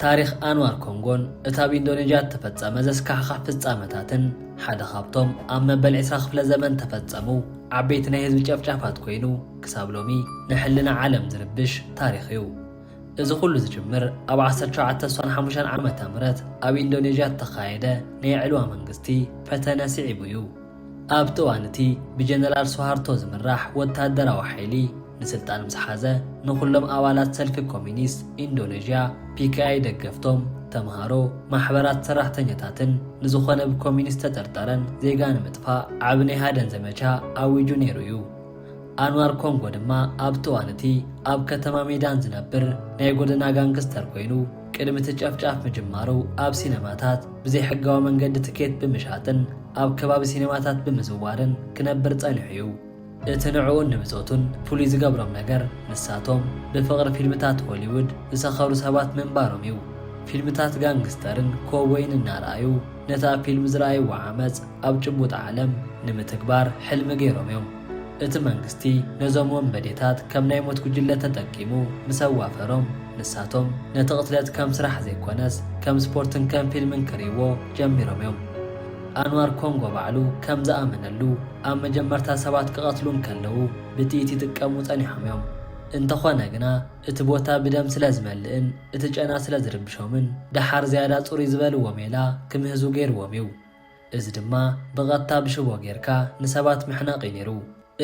ታሪኽ ኣንዋር ኮንጎን እቲ ኣብ ኢንዶኔዥያ እተፈጸመ ዘስካሕክሕ ፍጻመታትን ሓደ ካብቶም ኣብ መበል ዕስራ ክፍለ ዘመን ተፈጸሙ ዓበይቲ ናይ ህዝቢ ጨፍጫፋት ኮይኑ፣ ክሳብ ሎሚ ንሕልና ዓለም ዝርብሽ ታሪኽ እዩ። እዚ ኩሉ ዝጅምር ኣብ ዓሰርተ ትሽዓተ ስሳን ሓሙሽተን ዓመተ ምህረት ኣብ ኢንዶኔዥያ እተኻየደ ናይ ዕልዋ መንግስቲ ፈተነ ስዒቡ እዩ። ኣብቲ እዋን እቲ ብጀነራል ሱሃርቶ ዝምራሕ ወተሃደራዊ ሓይሊ ንስልጣን ምስ ሓዘ፣ ንኹሎም ኣባላት ሰልፊ ኮሚኒስት ኢንዶኔዥያ፣ ፒኬኣይ፣ ደገፍቶም፣ ተምሃሮ፣ ማሕበራት ሰራሕተኛታትን ንዝኾነ ብኮሚኒስት ተጠርጠረን ዜጋ ንምጥፋእ ዓቢ ናይ ሃደን ዘመቻ ኣዊጁ ነይሩ እዩ። ኣንዋር ኮንጎ ድማ ኣብቲ እዋን እቲ ኣብ ከተማ ሜዳን ዝነብር ናይ ጎደና ጋንግስተር ኮይኑ፣ ቅድሚ እቲ ጨፍጫፍ ምጅማሩ ኣብ ሲነማታት ብዘይሕጋዊ መንገዲ ትኬት ብምሻጥን ኣብ ከባቢ ሲነማታት ብምዝዋርን ክነብር ጸኒሑ እዩ። እቲ ንዕኡን ንብጾቱን ፍሉይ ዝገብሮም ነገር ንሳቶም ብፍቕሪ ፊልምታት ሆሊውድ ዝሰኸሩ ሰባት ምንባሮም እዩ። ፊልምታት ጋንግስተርን ኮውቦይን እናረኣዩ ነቲ ኣብ ፊልም ዝረኣይዎ ዓመጽ ኣብ ጭቡጥ ዓለም ንምትግባር ሕልሚ ገይሮም እዮም። እቲ መንግስቲ ነዞም ወንበዴታት ከም ናይ ሞት ጉጅለ ተጠቂሙ ምስ ኣዋፈሮም፣ ንሳቶም ነቲ ቅትለት ከም ስራሕ ዘይኮነስ ከም ስፖርትን ከም ፊልምን ክርእይዎ ጀሚሮም እዮም። ኣንዋር ኮንጎ ባዕሉ ከም ዝኣመነሉ፣ ኣብ መጀመርታ ሰባት ክቐትሉ እንከለዉ ብጥይት ይጥቀሙ ጸኒሖም እዮም። እንተኾነ ግና እቲ ቦታ ብደም ስለ ዝመልእን እቲ ጨና ስለ ዝርብሾምን ደሓር ዝያዳ ጽሩይ ዝበልዎ ሜላ ክምህዙ ገይርዎም እዩ። እዚ ድማ ብቐጥታ ብሽቦ ጌርካ ንሰባት ምሕናቕ እዩ ነይሩ።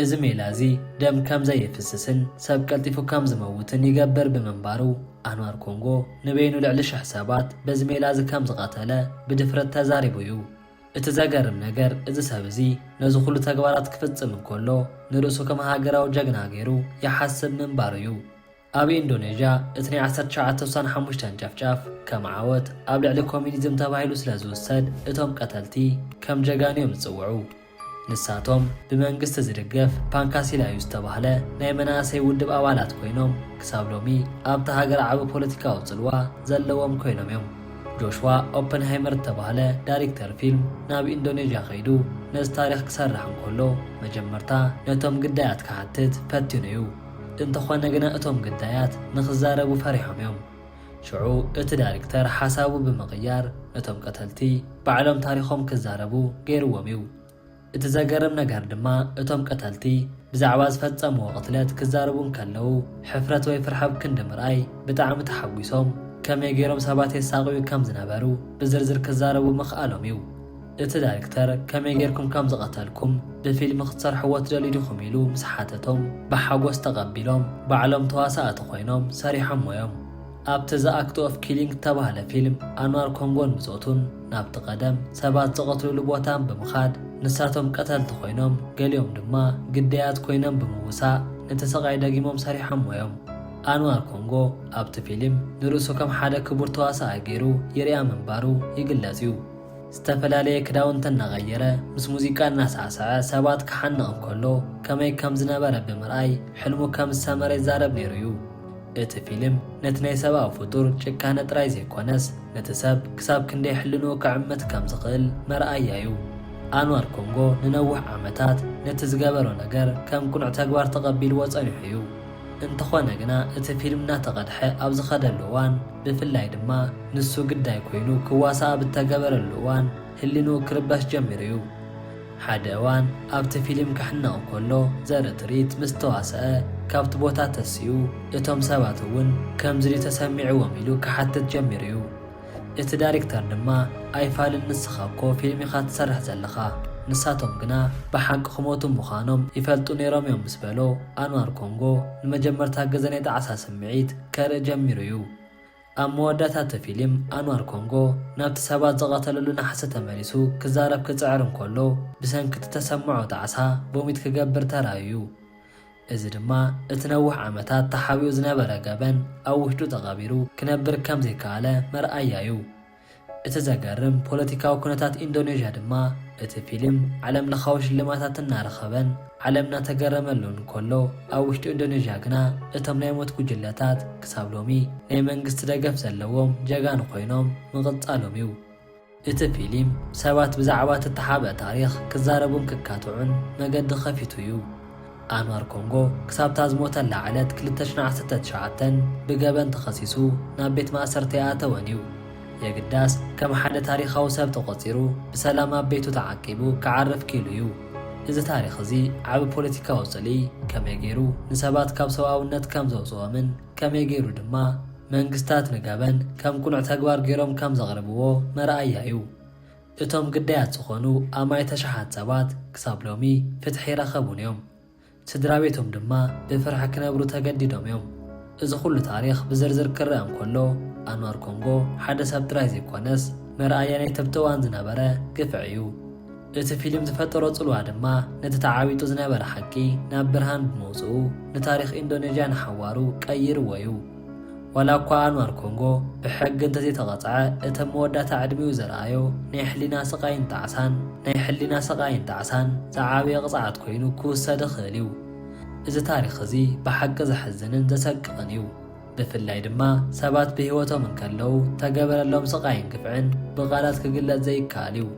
እዚ ሜላ እዚ ደም ከም ዘይፍስስን ሰብ ቀልጢፉ ከም ዝመውትን ይገብር ብምንባሩ፣ ኣንዋር ኮንጎ ንበይኑ ልዕሊ ሽሕ ሰባት በዚ ሜላ እዚ ከም ዝቐተለ ብድፍረት ተዛሪቡ እዩ። እቲ ዘገርም ነገር፣ እዚ ሰብ እዚ ነዚ ኩሉ ተግባራት ክፍጽም እንከሎ ንርእሱ ከም ሃገራዊ ጀግና ገይሩ ይሓስብ ምንባሩ እዩ። ኣብ ኢንዶኔዥያ እቲ ናይ ዓሰርተ ትሽዓተ ስሳን ሓሙሽተን ጨፍጫፍ ከም ዓወት ኣብ ልዕሊ ኮሚኒዝም ተባሂሉ ስለ ዝውሰድ፣ እቶም ቀተልቲ ከም ጀጋኑ እዮም ዝጽውዑ። ንሳቶም ብመንግስቲ ዝድገፍ ፓንካሲላዩ ዝተባህለ ናይ መናእሰይ ውድብ ኣባላት ኮይኖም፣ ክሳብ ሎሚ ኣብታ ሃገር ዓቢ ፖለቲካዊ ጽልዋ ዘለዎም ኮይኖም እዮም። ጆሽዋ ኦፐንሃይመር እተባህለ ዳይሬክተር ፊልም ናብ ኢንዶኔዥያ ከይዱ ነዚ ታሪኽ ክሰርሕ እንከሎ፣ መጀመርታ ነቶም ግዳያት ክሓትት ፈቲኑ እዩ። እንተኾነ ግና እቶም ግዳያት ንኽዛረቡ ፈሪሖም እዮም። ሽዑ እቲ ዳይሬክተር ሓሳቡ ብምቕያር ነቶም ቀተልቲ ባዕሎም ታሪኾም ክዛረቡ ገይርዎም እዩ። እቲ ዘገርም ነገር ድማ እቶም ቀተልቲ ብዛዕባ ዝፈጸምዎ ቅትለት ክዛረቡ እንከለዉ ሕፍረት ወይ ፍርሒ ኣብ ክንዲ ምርኣይ ብጣዕሚ ተሓጒሶም ከመይ ገይሮም ሰባት የሳቕዩ ከም ዝነበሩ ብዝርዝር ክዛረቡ ምኽኣሎም እዩ። እቲ ዳይሬክተር ከመይ ጌርኩም ከም ዝቐተልኩም ብፊልም ክትሰርሕዎ ትደልዩ ዲኹም ኢሉ ምስ ሓተቶም ብሓጎስ ተቐቢሎም ባዕሎም ተዋሳእቲ ኮይኖም ሰሪሖሞ እዮም። ኣብቲ The Act of Killing እተባህለ ፊልም ኣንዋር ኮንጎን ብጾቱን ናብቲ ቀደም ሰባት ዝቐትልሉ ቦታን ብምኻድ ንሳቶም ቀተልቲ ኮይኖም ገሊኦም ድማ ግዳያት ኮይኖም ብምውሳእ ነቲ ስቓይ ደጊሞም ሰሪሖሞ እዮም። ኣንዋር ኮንጎ ኣብቲ ፊልም ንርእሱ ከም ሓደ ክቡር ተዋሳኣይ ገይሩ ይርኣ ምንባሩ ይግለጽ እዩ። ዝተፈላለየ ክዳውንቲ እናቐየረ ምስ ሙዚቃ እናሳዕሰዐ ሰባት ክሓንቕ እንከሎ ከመይ ከም ዝነበረ ብምርኣይ ሕልሙ ከም ዝሰመረ ይዛረብ ነይሩ እዩ። እቲ ፊልም ነቲ ናይ ሰብኣዊ ፍጡር ጭካነ ጥራይ ዘይኮነስ ነቲ ሰብ ክሳብ ክንደይ ሕልንኡ ክዕምት ከም ዝኽእል መርኣያ እዩ። ኣንዋር ኮንጎ ንነዊሕ ዓመታት ነቲ ዝገበሮ ነገር ከም ቅኑዕ ተግባር ተቐቢልዎ ጸኒሑ እዩ። እንተኾነ ግና እቲ ፊልም እናተቐድሐ ኣብ ዝኸደሉ እዋን፣ ብፍላይ ድማ ንሱ ግዳይ ኮይኑ ክዋሳእ ኣብ እተገበረሉ እዋን ህሊንኡ ክርበሽ ጀሚሩ እዩ። ሓደ እዋን ኣብቲ ፊልም ክሕነቕ እንከሎ ዘርኢ ትርኢት ምስ ተዋስአ ካብቲ ቦታ ተሲኡ፣ እቶም ሰባት እውን ከምዚ ድዩ ተሰሚዕዎም ኢሉ ክሓትት ጀሚሩ እዩ። እቲ ዳይሬክተር ድማ ኣይፋልን ንስኻ እኮ ፊልም ኢኻ ትሰርሕ ዘለኻ፣ ንሳቶም ግና ብሓቂ ክሞቱ ምዃኖም ይፈልጡ ነይሮም እዮም ምስ በሎ ኣንዋር ኮንጎ ንመጀመርታ ግዜ ናይ ጣዕሳ ስምዒት ከርኢ ጀሚሩ እዩ። ኣብ መወዳእታ እቲ ፊልም ኣንዋር ኮንጎ ናብቲ ሰባት ዝቐተለሉ ናሕሲ ተመሊሱ ክዛረብ ክጽዕር እንከሎ ብሰንኪ እቲ ተሰምዖ ጣዕሳ ቮሚት ክገብር ተራእዩ እዩ። እዚ ድማ እቲ ነዊሕ ዓመታት ተሓቢኡ ዝነበረ ገበን ኣብ ውሽጡ ተቐቢሩ ክነብር ከም ዘይከኣለ መርኣያ እዩ። እቲ ዘገርም ፖለቲካዊ ኩነታት ኢንዶኔዥያ ድማ እቲ ፊልም ዓለም ለኻዊ ሽልማታት እናረኸበን ዓለም እናተገረመሉን እንከሎ ኣብ ውሽጢ ኢንዶኔዥያ ግና እቶም ናይ ሞት ጉጅለታት ክሳብ ሎሚ ናይ መንግስቲ ደገፍ ዘለዎም ጀጋኑ ኮይኖም ምቕጻሎም እዩ። እቲ ፊልም ሰባት ብዛዕባ እቲ እተሓብአ ታሪኽ ክዛረቡን ክካትዑን መገዲ ከፊቱ እዩ። ኣንዋር ኮንጎ ክሳብታ ዝሞተላ ዕለት ክልተ ሽሕን ዓሰርተ ትሽዓተን ብገበን ተኸሲሱ ናብ ቤት ማእሰርቲ ኣተወን እዩ። የግዳስ ከም ሓደ ታሪኻዊ ሰብ ተቖጺሩ ብሰላም ኣብ ቤቱ ተዓቂቡ ክዓርፍ ኪሉ እዩ። እዚ ታሪኽ እዚ ዓቢ ፖለቲካዊ ጽልኢ፣ ከመይ ገይሩ ንሰባት ካብ ሰብኣውነት ከም ዘውጽኦምን ከመይ ገይሩ ድማ መንግስታት ንገበን ከም ቅኑዕ ተግባር ገይሮም ከም ዘቕርብዎ መርኣያ እዩ። እቶም ግዳያት ዝኾኑ ኣማኢት ኣሽሓት ሰባት ክሳብ ሎሚ ፍትሒ ኣይረኸቡን እዮም። ስድራ ቤቶም ድማ ብፍርሒ ክነብሩ ተገዲዶም እዮም። እዚ ኩሉ ታሪኽ ብዝርዝር ክረኣ እንከሎ፣ ኣንዋር ኮንጎ ሓደ ሰብ ጥራይ ዘይኮነስ፣ መርኣያ ናይቲ ኣብቲ እዋን ዝነበረ ግፍዒ እዩ። እቲ ፊልም ዝፈጠሮ ጽልዋ ድማ ነቲ ተዓዊጡ ዝነበረ ሓቂ ናብ ብርሃን ብምውጽኡ፣ ንታሪኽ ኢንዶኔዥያ ንሓዋሩ ቀይርዎ እዩ። ዋላ እኳ ኣንዋር ኮንጎ ብሕጊ እንተዘይተቐጽዐ፣ እቲ ኣብ መወዳእታ ዕድሚኡ ዘርኣዮ ናይ ሕሊና ስቓይን ጣዕሳን፣ ናይ ሕሊና ስቓይን ጣዕሳን ዝዓበየ ቅጽዓት ኮይኑ ክውሰድ ይኽእል እዩ። እዚ ታሪኽ እዚ ብሓቂ ዘሕዝንን ዘሰቅቕን እዩ። ብፍላይ ድማ ሰባት ብህይወቶም እንከለዉ ተገበረሎም ስቓይን ግፍዕን ብቓላት ክግለጽ ዘይከኣል እዩ።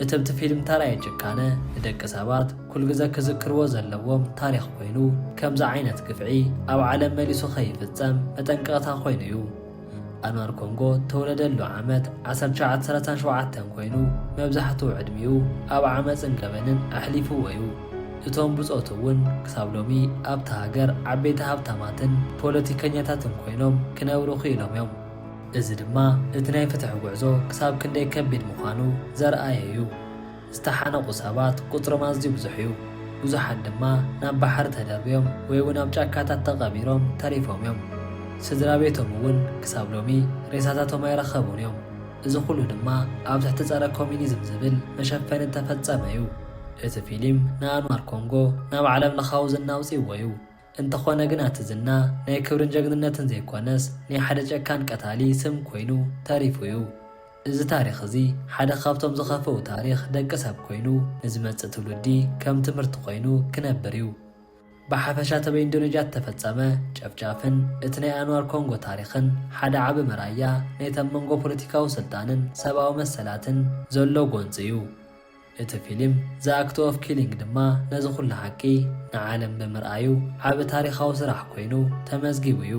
እቲ ኣብቲ ፊልም ተራእየ ጭካነ ንደቂ ሰባት ኩልግዘ ክዝክርዎ ዘለዎም ታሪኽ ኮይኑ፣ ከምዚ ዓይነት ግፍዒ ኣብ ዓለም መሊሱ ከይፍጸም መጠንቀቕታ ኮይኑ እዩ። ኣንዋር ኮንጎ ተወለደሉ ዓመት ዓሰርተ ትሽዓተ ሰላሳን ሸውዓተን ኮይኑ፣ መብዛሕትኡ ዕድሚኡ ኣብ ዓመጽን ገበንን ኣሕሊፍዎ እዩ። እቶም ብጾቱ እውን ክሳብ ሎሚ ኣብታ ሃገር ዓበይቲ ሃብታማትን ፖለቲከኛታትን ኮይኖም ክነብሩ ክኢሎም እዮም። እዚ ድማ እቲ ናይ ፍትሒ ጉዕዞ ክሳብ ክንደይ ከቢድ ምዃኑ ዘርኣየ እዩ። ዝተሓነቑ ሰባት ቁጽሮም ኣዝዩ ብዙሕ እዩ። ብዙሓት ድማ ናብ ባሕሪ ተደርብዮም ወይ እውን ኣብ ጫካታት ተቐቢሮም ተሪፎም እዮም። ስድራ ቤቶም እውን ክሳብ ሎሚ ሬሳታቶም ኣይረኸቡን እዮም። እዚ ኩሉ ድማ ኣብ ትሕቲ ጸረ ኮሚኒዝም ዝብል መሸፈኒ እተፈጸመ እዩ። እቲ ፊልም ንኣንዋር ኮንጎ ናብ ዓለም ለኻዊ ዝና ኣውጺእዎ እዩ። እንተኾነ ግን እቲ ዝና ናይ ክብርን ጀግንነትን ዘይኮነስ፣ ናይ ሓደ ጨካን ቀታሊ ስም ኮይኑ ተሪፉ እዩ። እዚ ታሪኽ እዚ ሓደ ካብቶም ዝኸፍኡ ታሪኽ ደቂ ሰብ ኮይኑ፣ ንዝመጽእ ትውልዲ ከም ትምህርቲ ኮይኑ ክነብር እዩ። ብሓፈሻ እቲ ኣብ ኢንዶኔዥያ እተፈጸመ ጨፍጫፍን እቲ ናይ ኣንዋር ኮንጎ ታሪኽን ሓደ ዓቢ መርኣያ ናይቲ ኣብ መንጎ ፖለቲካዊ ስልጣንን ሰብኣዊ መሰላትን ዘሎ ጎንጺ እዩ። እቲ ፊልም The Act of Killing ድማ ነዚ ኩሉ ሓቂ ንዓለም ብምርኣዩ ዓቢ ታሪኻዊ ስራሕ ኮይኑ ተመዝጊቡ እዩ።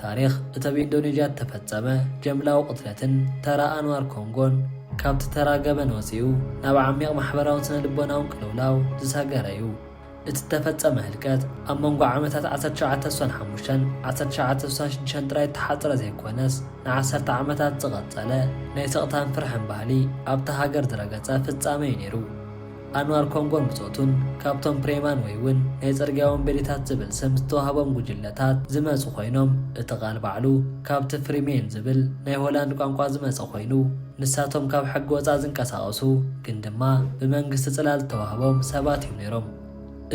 ታሪኽ እቲ ኣብ ኢንዶኔዥያ እተፈጸመ ጀምላዊ ቅትለትን ተራ ኣንዋር ኮንጎን ካብቲ ተራ ገበን ወጺኡ ናብ ዓሚቕ ማሕበራውን ስነ ልቦናውን ቅልውላው ዝሰገረ እዩ። እቲ እተፈጸመ ህልቀት ኣብ መንጎ ዓመታት ዓሰርተ ትሽዓተ ስሳን ሓሙሽተን ዓሰርተ ትሽዓተ ስሳን ሽዱሽተን ጥራይ እተሓጽረ ዘይኮነስ፣ ንዓሰርተ ዓመታት ዝቐጸለ ናይ ስቕታን ፍርሕን ባህሊ ኣብታ ሃገር ዝረገጸ ፍጻመ እዩ ነይሩ። ኣንዋር ኮንጎን ብጾቱን ካብቶም ፕሬማን ወይ እውን ናይ ጽርግያ ወንበዴታት ዝብል ስም ዝተዋህቦም ጉጅለታት ዝመጹ ኮይኖም፣ እቲ ቃል ባዕሉ ካብቲ ፍሪሜን ዝብል ናይ ሆላንድ ቋንቋ ዝመጸ ኮይኑ፣ ንሳቶም ካብ ሕጊ ወጻኢ ዝንቀሳቐሱ ግን ድማ ብመንግስቲ ጽላል ዝተዋህቦም ሰባት እዮም ነይሮም።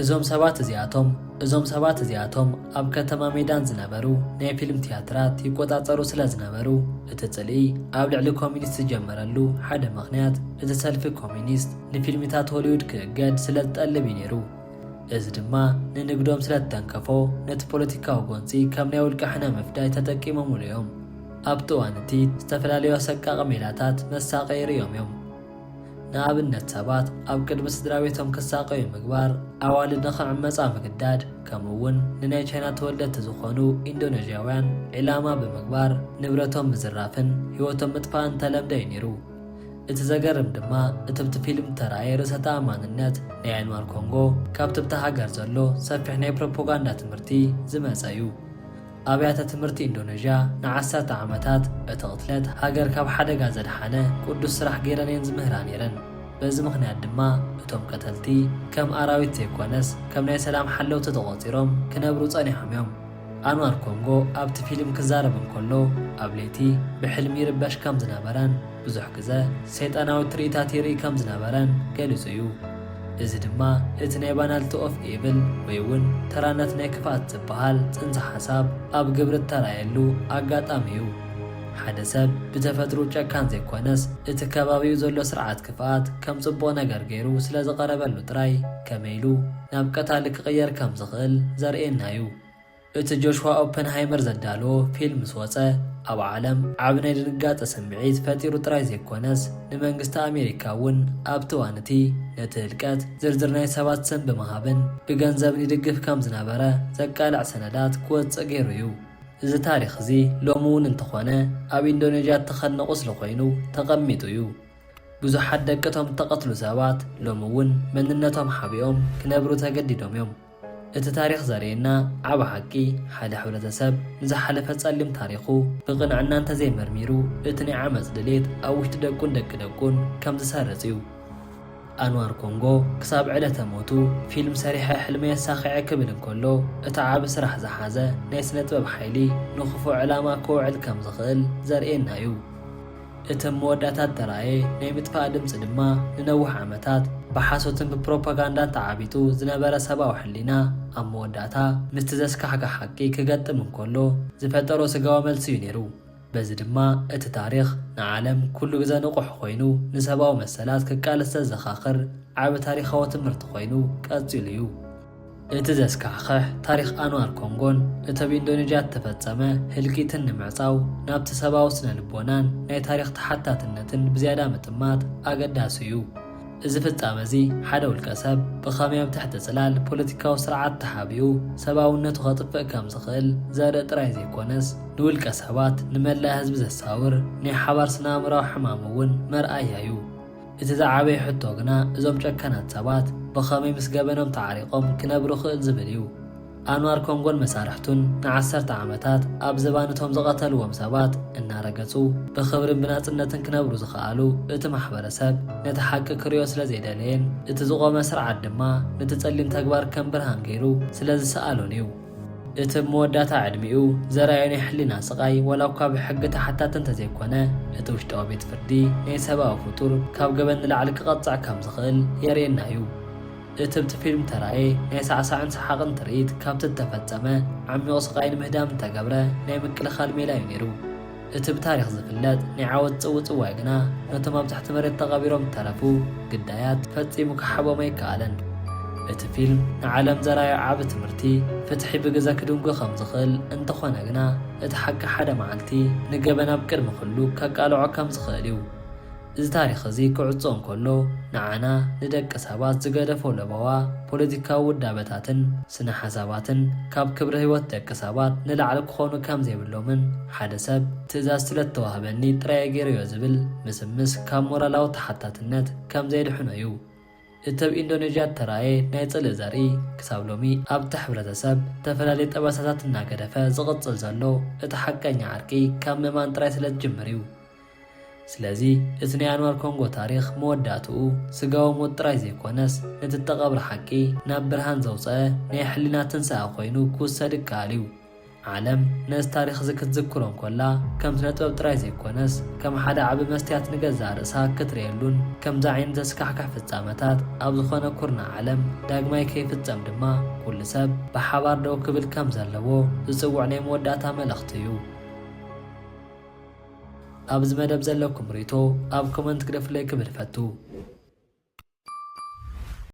እዞም ሰባት እዚኣቶም እዞም ሰባት እዚኣቶም ኣብ ከተማ ሜዳን ዝነበሩ ናይ ፊልም ትያትራት ይቆጻጸሩ ስለ ዝነበሩ፣ እቲ ጽልኢ ኣብ ልዕሊ ኮሚኒስት ዝጀመረሉ ሓደ ምኽንያት፣ እቲ ሰልፊ ኮሚኒስት ንፊልምታት ሆሊውድ ክእገድ ስለ ዝጠልብ እዩ ነይሩ። እዚ ድማ ንንግዶም ስለ ዝተንከፎ፣ ነቲ ፖለቲካዊ ጎንጺ ከም ናይ ውልቀ ሕነ ምፍዳይ ተጠቂሞምሉ እዮም። ኣብቲ እዋን እቲ ዝተፈላለዩ ኣሰቃቒ ሜላታት መሳቐዪ ርእዮም እዮም። ንኣብነት ሰባት ኣብ ቅድሚ ስድራ ቤቶም ክሳቐዩ ምግባር፣ ኣዋልድ ንኽዕመጻ ምግዳድ፣ ከምኡ እውን ንናይ ቻይና ተወለድቲ ዝኾኑ ኢንዶኔዥያውያን ዒላማ ብምግባር ንብረቶም ምዝራፍን ህይወቶም ምጥፋእን ተለምደ እዩ ነይሩ። እቲ ዘገርም ድማ እቲ ኣብቲ ፊልም እተራእየ ርእሰ ተኣማንነት ናይ ኣንዋር ኮንጎ ካብቲ ኣብታ ሃገር ዘሎ ሰፊሕ ናይ ፕሮፓጋንዳ ትምህርቲ ዝመጸ እዩ። ኣብያተ ትምህርቲ ኢንዶኔዥያ ንዓሰርተ ዓመታት እቲ ቅትለት ሃገር ካብ ሓደጋ ዘድሓነ ቅዱስ ስራሕ ገይረን እየን ዝምህራ ነይረን። በዚ ምኽንያት ድማ እቶም ቀተልቲ ከም ኣራዊት ዘይኮነስ ከም ናይ ሰላም ሓለውቲ ተቖጺሮም ክነብሩ ጸኒሖም እዮም። ኣንዋር ኮንጎ ኣብቲ ፊልም ክዛረብ እንከሎ ኣብ ለይቲ ብሕልሚ ይርበሽ ከም ዝነበረን ብዙሕ ግዘ ሰይጣናዊ ትርኢታት ይርኢ ከም ዝነበረን ገሊጹ እዩ። እዚ ድማ እቲ ናይ ባናልቲ ኦፍ ኢቭል ወይ እውን ተራነት ናይ ክፍኣት ዝበሃል ጽንሰ ሓሳብ ኣብ ግብሪ እተራእየሉ ኣጋጣሚ እዩ። ሓደ ሰብ ብተፈጥሮ ጨካን ዘይኮነስ፣ እቲ ከባቢኡ ዘሎ ስርዓት ክፍኣት ከም ጽቡቕ ነገር ገይሩ ስለ ዝቐረበሉ ጥራይ ከመይ ኢሉ ናብ ቀታሊ ክቕየር ከም ዝኽእል ዘርእየና እዩ። እቲ ጆሽዋ ኦፐንሃይመር ዘዳለዎ ፊልም ምስ ወጸ፣ ኣብ ዓለም ዓቢ ናይ ድንጋጸ ስምዒት ፈጢሩ ጥራይ ዘይኮነስ፣ ንመንግስቲ ኣሜሪካ እውን ኣብቲ እዋን እቲ ነቲ ህልቀት ዝርዝር ናይ ሰባት ስም ብምሃብን ብገንዘብን ይድግፍ ከም ዝነበረ ዘቃልዕ ሰነዳት ክወጽእ ገይሩ እዩ። እዚ ታሪኽ እዚ ሎሚ እውን እንተኾነ ኣብ ኢንዶኔዥያ እተኸድነ ቁስሊ ኮይኑ ተቐሚጡ እዩ። ብዙሓት ደቂ እቶም እተቐትሉ ሰባት ሎሚ እውን መንነቶም ሓቢኦም ክነብሩ ተገዲዶም እዮም። እቲ ታሪኽ ዘርእየና ዓቢ ሓቂ፣ ሓደ ሕብረተሰብ ንዝሓለፈ ጸሊም ታሪኹ ብቕንዕና እንተዘይመርሚሩ፣ እቲ ናይ ዓመጽ ድሌት ኣብ ውሽጢ ደቁን ደቂ ደቁን ከም ዝሰርጽ እዩ። ኣንዋር ኮንጎ ክሳብ ዕለተ ሞቱ ፊልም ሰሪሐ ሕልመይ ኣሳኺዐ ክብል እንከሎ፣ እቲ ዓቢ ስራሕ ዝሓዘ ናይ ስነ ጥበብ ሓይሊ ንኽፉእ ዕላማ ክውዕል ከም ዝኽእል ዘርእየና እዩ። እቲ ኣብ መወዳእታ እተራእየ ናይ ምጥፋእ ድምጺ ድማ ንነዊሕ ዓመታት ብሓሶትን ብፕሮፓጋንዳን ተዓቢጡ ዝነበረ ሰብኣዊ ሕሊና ኣብ መወዳእታ ምስቲ ዘስካሕክሕ ሓቂ ክገጥም እንከሎ ዝፈጠሮ ስጋዊ መልሲ እዩ ነይሩ። በዚ ድማ እቲ ታሪኽ ንዓለም ኩሉ ግዘ ንቑሕ ኮይኑ ንሰብኣዊ መሰላት ክቃለስ ዘዘኻኽር ዓቢ ታሪኻዊ ትምህርቲ ኮይኑ ቀጺሉ እዩ። እቲ ዘስካሕክሕ ታሪኽ ኣንዋር ኮንጎን እቲ ኣብ ኢንዶኔዥያ እተፈጸመ ህልቂትን ንምዕጻው ናብቲ ሰብኣዊ ስነ ልቦናን ናይ ታሪኽ ተሓታትነትን ብዝያዳ ምጥማት ኣገዳሲ እዩ። እዚ ፍጻመ እዚ ሓደ ውልቀ ሰብ ብኸመይ ኣብ ትሕቲ ጽላል ፖለቲካዊ ስርዓት ተሓቢኡ ሰብኣውነቱ ከጥፍእ ከም ዝኽእል ዘርኢ ጥራይ ዘይኮነስ፣ ንውልቀ ሰባት ንመላእ ህዝቢ ዘሳውር ናይ ሓባር ስነ ኣእምራዊ ሕማም እውን መርኣያ እዩ። እቲ ዝዓበየ ሕቶ ግና እዞም ጨካናት ሰባት ብኸመይ ምስ ገበኖም ተዓሪቖም ክነብሩ ክእል ዝብል እዩ። ኣንዋር ኮንጎን መሳርሕቱን ንዓሰርተ ዓመታት ኣብ ዝባን እቶም ዝቐተልዎም ሰባት እናረገጹ ብኽብርን ብናጽነትን ክነብሩ ዝኸኣሉ፣ እቲ ማሕበረሰብ ነቲ ሓቂ ክርእዮ ስለ ዘይደለየን እቲ ዝቖመ ስርዓት ድማ ነቲ ጸሊም ተግባር ከም ብርሃን ገይሩ ስለ ዝሰኣሎን እዩ። እቲ ኣብ መወዳእታ ዕድሚኡ ዘርኣዮ ናይ ሕሊና ስቓይ ዋላ እኳ ብሕጊ ተሓታቲ እንተዘይኮነ፣ እቲ ውሽጣዊ ቤት ፍርዲ ናይ ሰብኣዊ ፍጡር ካብ ገበን ንላዕሊ ክቐጽዕ ከም ዝኽእል የርእየና እዩ። እቲ ኣብቲ ፊልም ተራእየ ናይ ሳዕሳዕን ሰሓቕን ትርኢት ካብቲ እተፈጸመ ዓሚቕ ስቓይ ንምህዳም እተገብረ ናይ ምክልኻል ሜላ እዩ ነይሩ። እቲ ብታሪኽ ዝፍለጥ ናይ ዓወት ጽውጽዋይ ግና ነቶም ኣብ ትሕቲ መሬት ተቐቢሮም እተረፉ ግዳያት ፈጺሙ ክሓቦም ኣይከኣለን። እቲ ፊልም ንዓለም ዘርኣዮ ዓቢ ትምህርቲ፣ ፍትሒ ብግዘ ክድንጉ ከም ዝኽእል እንተኾነ ግና እቲ ሓቂ ሓደ መዓልቲ ንገበን ኣብ ቅድሚ ኩሉ ከቃልዖ ከም ዝኽእል እዩ። እዚ ታሪኽ እዚ ክዕጾ እንከሎ ንዓና ንደቂ ሰባት ዝገደፎ ለበዋ ፖለቲካዊ ውዳበታትን ስነ ሓሳባትን ካብ ክብሪ ህይወት ደቂ ሰባት ንላዕሊ ክኾኑ ከም ዘይብሎምን ሓደ ሰብ ትእዛዝ ስለ እተዋህበኒ ጥራይ እየ ገይረዮ ዝብል ምስምስ ካብ ሞራላዊ ተሓታትነት ከም ዘየድሕኖ እዩ። እቲ ኣብ ኢንዶኔዥያ እተራእየ ናይ ጽልኢ ዘርኢ ክሳብ ሎሚ ኣብቲ ሕብረተሰብ ዝተፈላለየ ጠባሳታት እናገደፈ ዝቕጽል ዘሎ እቲ ሓቀኛ ዓርቂ ካብ ምእማን ጥራይ ስለ ዝጅምር እዩ። ስለዚ እቲ ናይ ኣንዋር ኮንጎ ታሪኽ መወዳእትኡ ስጋዊ ሞት ጥራይ ዘይኮነስ ነቲ እተቐብረ ሓቂ ናብ ብርሃን ዘውጸአ ናይ ሕሊና ትንሳኤ ኮይኑ ክውሰድ ይከኣል እዩ። ዓለም ነዚ ታሪኽ እዚ ክትዝክሮ እንከላ ከም ስነ ጥበብ ጥራይ ዘይኮነስ ከም ሓደ ዓቢ መስትያት ንገዛእ ርእሳ ክትርእየሉን ከምዚ ዓይነት ዘስካሕክሕ ፍጻመታት ኣብ ዝኾነ ኩርናዕ ዓለም ዳግማይ ከይፍጸም ድማ ኩሉ ሰብ ብሓባር ደው ክብል ከም ዘለዎ ዝጽውዕ ናይ መወዳእታ መልእኽቲ እዩ። ኣብዚ መደብ ዘለኩም ርእይቶ ኣብ ኮመንት ግደፉለይ ክብል እፈቱ።